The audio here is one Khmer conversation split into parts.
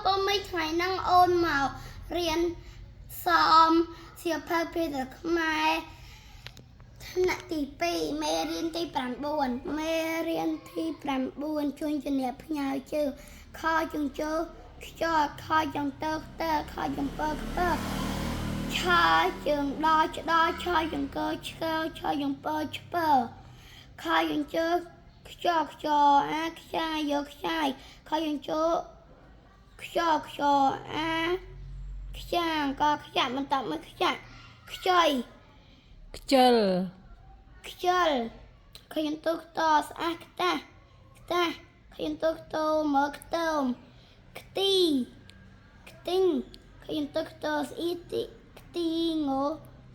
ពូមីថ្ងៃហ្នឹងអូនមករៀនសមសៀវភៅភាសាខ្មែរថ្នាក់ទី2មេរៀនទី9មេរៀនទី9ជួញជំនះផ្ញើជើងខជើងជើខ្យល់ខចង្តើខ្ទើខចង្ពើខ្ពើឆាជើងដល់ឆ្ដល់ឆាចង្កើឆ្កើឆាចង្ពើឆ្ពើខជើងជើខ្យល់ខ្យល់អាខ្ចាយយកខ្ចាយខជើងជើ ខ្យល់ខ្យល់អាខ្យាងក៏ខ្យាក់បន្តមួយខ្យាក់ខ្ចី ខ្ជិល ខ្ជិលឃើញទូខ្តស្អាតខ្តាស់ខ្តាស់ឃើញទូខ្តោមើខ្ទមខ្ទីខ្ទីងឃើញទូខ្តស្អ៊ីទីខ្ទីង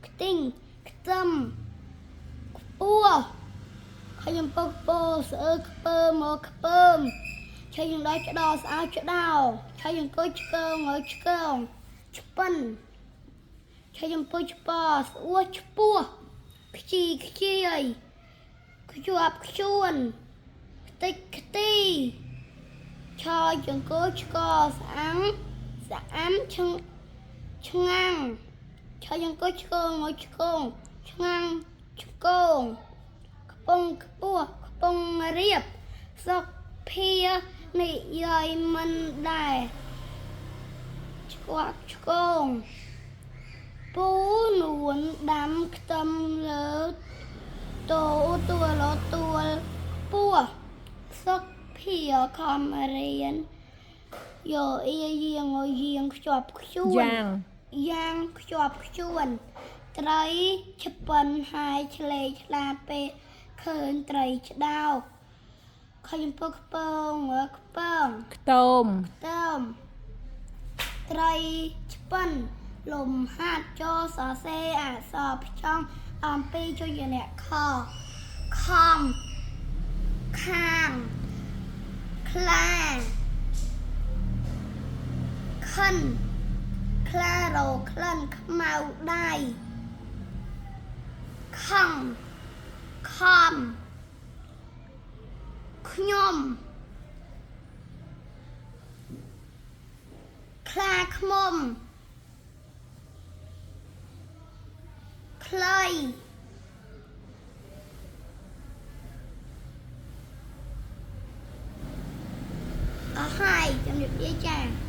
ខ្ទីងខ្ទឹមខ្ពស់ឃើញពកពោស្អើខ្ពើមកខ្ពើមឆៃយើងដល់ឆ្ដោស្អើឆ្ដោឆៃយើងអង្គុយឆ្កើងឲ្យឆ្កើងឆ្ពិនឆៃយើងពុយឆ្ពស្អួឆ្ពោះខ្ជីខ្ជាយខ្ជាប់ខ្ជួនខ្ទេចខ្ទីឆោយចង្គោឆ្កស្អាំងស្អាំឈឹងឆ្ងាំងឆោយចង្គោឆ្កងឲ្យឆ្កងឆ្ងាំងឆ្កងខ្ពងខ្ពស់ខ្ពងរៀបសុកភានិយាយមិនដែរឆ្កួតឆ្កងពូនួនដាំខ្ទឹមលើតោទួលទួលខ្ពស់សុកភាខំរៀនយកអៀយាងឲ្យយាងខ្ជាប់ខ្ជួន យ៉ាង យ៉ាងខ្ជាប់ខ្ជួនត្រីឆ្ពិនហើយឆ្លេឆ្លាពេលឃើញត្រីឆ្ដោកឃើញពកខ្ពងខ្ពង ខ្ទម តើមត្រីឆ្ពិនលំហាត់ចសរសេរអក្សរផ្ចង់អំពីជួយជាអ្នកខខំខាងខ្លាខិនខ្លារក្លិនខ្មៅដៃខំខំខ្ញុំខ្លាឃ្មុំខ្លីអស់ហើយជំរាបលាចា៎។